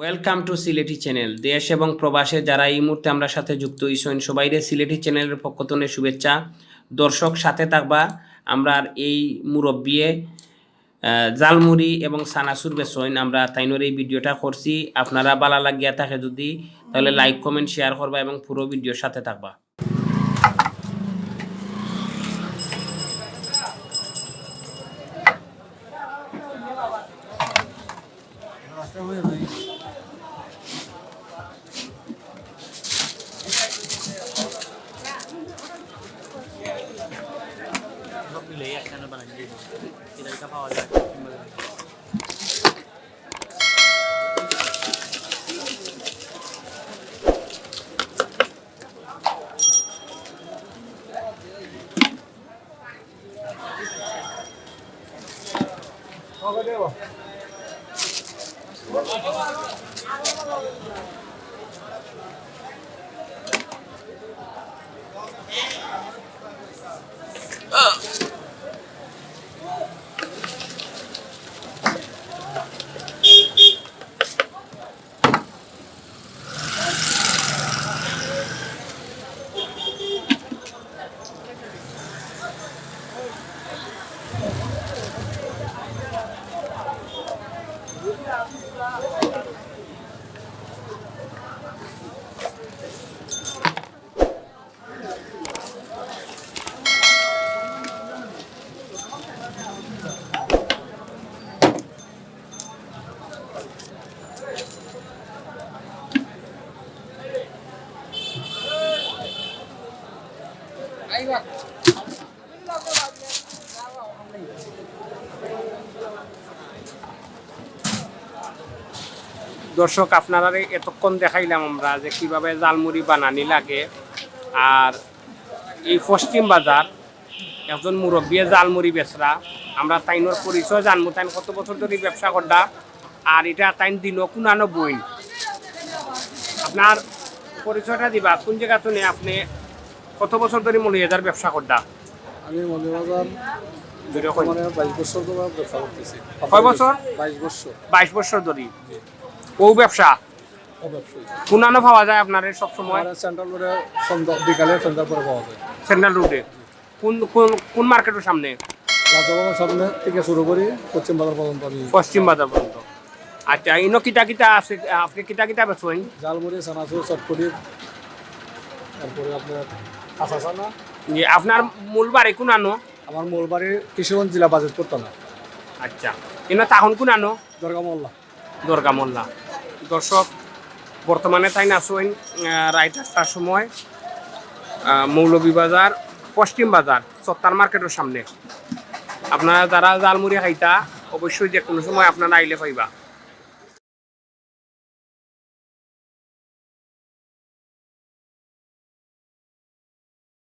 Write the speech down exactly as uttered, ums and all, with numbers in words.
Welcome to Sylheti চ্যানেল। দেশ এবং প্রবাসে যারা এই মুহূর্তে আমরার সাথে যুক্ত অইছইন, সবাইরে সিলেটি চ্যানেলের পক্ষ থেকে শুভেচ্ছা। দর্শক, সাথে থাকবা। আমরার এই মুরব্বিয়ে, আহ, জালমুড়ি এবং চানাচুর বেচইন, আমরা তাইনর এই ভিডিওটা করছি। আপনারা ভালা লাগিয়া থাকে যদি, তাহলে like, comment, share করবা এবং পুরো ভিডিওর সাথে থাকবা। দর্শক, আপনারারে এতক্ষণ দেখাইলাম আমরা যে কিভাবে জালমুড়ি বানানি লাগে। আর এই পশ্চিম বাজার একজন মুরব্বিয়ে জালমুড়ি বেচরা, আমরা তাইনর পরিচয় জানমু, তাইন কত বছর ধরি ব্যবসা কররা, আর ইটা তাইন দিনো কুনানো বইন। আপনার পরিচয়টা দিবা, কোন জাগা থনে আপনে কত বছর ধরি মৌলভীবাজার ব্যবসা কররা? আমি মৌলভীবাজার জুড়ে কই? বর্তমানে বাইশ বছর ধরে ব্যবসা করতেছি। কয় বছর? বাইশ বছর। বাইশ বছর ধরি। জি। ও ব্যবসা? ও ব্যবসায়ী। কুনানো পাওয়া যায় আপনারে সব সময়? আমার সেন্ট্রাল রোডে সন্ধ্যা, বিকালে সন্ধ্যার পরে পাওয়া যায়। সেন্ট্রাল রোডে? কোন, কোন, কোন মার্কেটের সামনে? রাজা ভবনের সামনে থেকে শুরু করি পশ্চিম বাজার পর্যন্ত আমি। পশ্চিম বাজার পর্যন্ত। আচ্ছা, ইনো কিতা কিতা আছে, আপনে কিতা কিতা বেচইন? ঝালমুড়ি, চানাচুর, চটপটি, তারপরে আপনার কাঁচা চানা। জি, আপনার মূল বাড়ি কুনানো? আমার মূল বাড়ি কিশোরগঞ্জ জেলা বাজিতপুর থানা। আচ্ছা, ইনো থাকইন কুনানো? দরগা মহল্লা। দরগা মহল্লা। দর্শক, বর্তমানে তাইন আছইন, আহ, রাইত আটটার সময়, আহ, মৌলভীবাজার, পশ্চিম বাজার, সত্তার মার্কেটের সামনে। আপনারা যারা জালমুড়ি খাইতা, অবশ্যই যে কোনো সময় আপনারা আইলে পাইবা।